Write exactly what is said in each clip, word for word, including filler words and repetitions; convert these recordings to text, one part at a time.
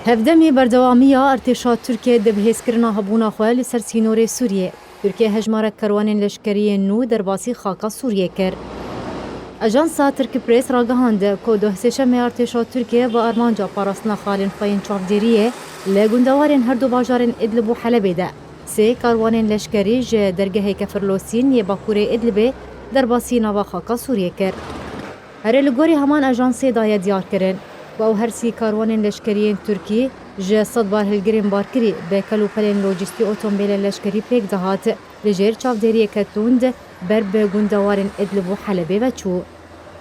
Hevdemî berdewamiya artêşa Tirkiye di bihêzkirina hebûna xwe li ser sînorê Sûriyê. Tirkiye hejmarek karwanên leşkerî yên nû derbasî xaka Sûriyê kir. Ajansa Tirk Press ragihand ku duh sêşemê artêşa Tirkiye bi armanca parastina xalên xwe yên çavdêriyê li gundewarên her du bajarên Idlib û Helebê de sê karwanên leşkerî ji dergehê Kefirlosîn yê bakurê Idlibê derbasî nava xaka Sûriyê kir. Herê li gorî heman ajansê daye diyarkirin ku ew her sî karwanên leşkerî yên Tirkî ji sed barhilgirên barkirî bi kel û pelên lojîstî otomobîlên leşkerî pêk dihat, li jêr çavdêriyeke tund ber bi gundewarên Idlib û Helebê ve çû.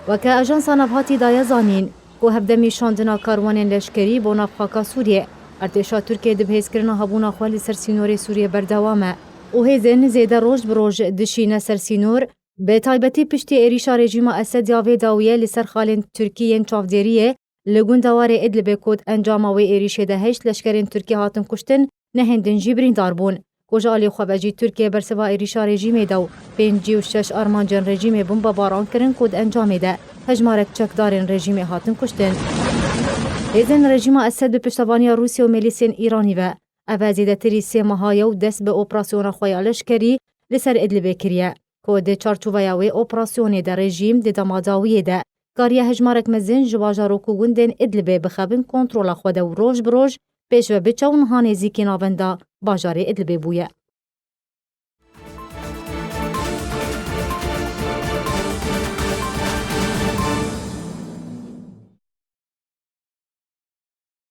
Weke Ajansa Navhatî daye zanîn ku hevdemî şandina karwanên leşkerî bo nav xaka Sûriyê, artêşa Tirkiyê di bihêzkirina hebûna xwe li ser sînorê Sûriyê berdewam e û hêzên zêde roj bi roj dişîne ser sînor, bi taybetî piştî êrîşa rejîma Esed ya vê dawiyê li ser xalên Tirkî yên çavdêriyê li gundewarê Idlibê ku di encama wê êrîşê de heşt leşkerên Tirkî hatin kuştin, nehêndin jî birîndar bûn. Ku ji alî xwe ve jî Tirkiye bersiva êrîşa rejîmê de û pêncî û şeş armancên rejîmê bombebaran kirin ku di encamê de hejmarek çekdarên rejîmê hatin kuştin. Hêzên rejîma Esed bi piştevaniya Rûsya û milîsên Îranî ve, ev e zêdetirî sê meha ye û dest bi operasyona xwe ya leşkerî li ser Idlibê kiriye, ku di çarçoveya wê operasyonê de rejîm di dema dawiyê de kariye hejmarek mezin ji bajarok û gundên Idlibê bixebin kontrola xwe de û roj bi roj pêş ve biçe û niha nêzîkî navenda bajarê Idlibê bûye.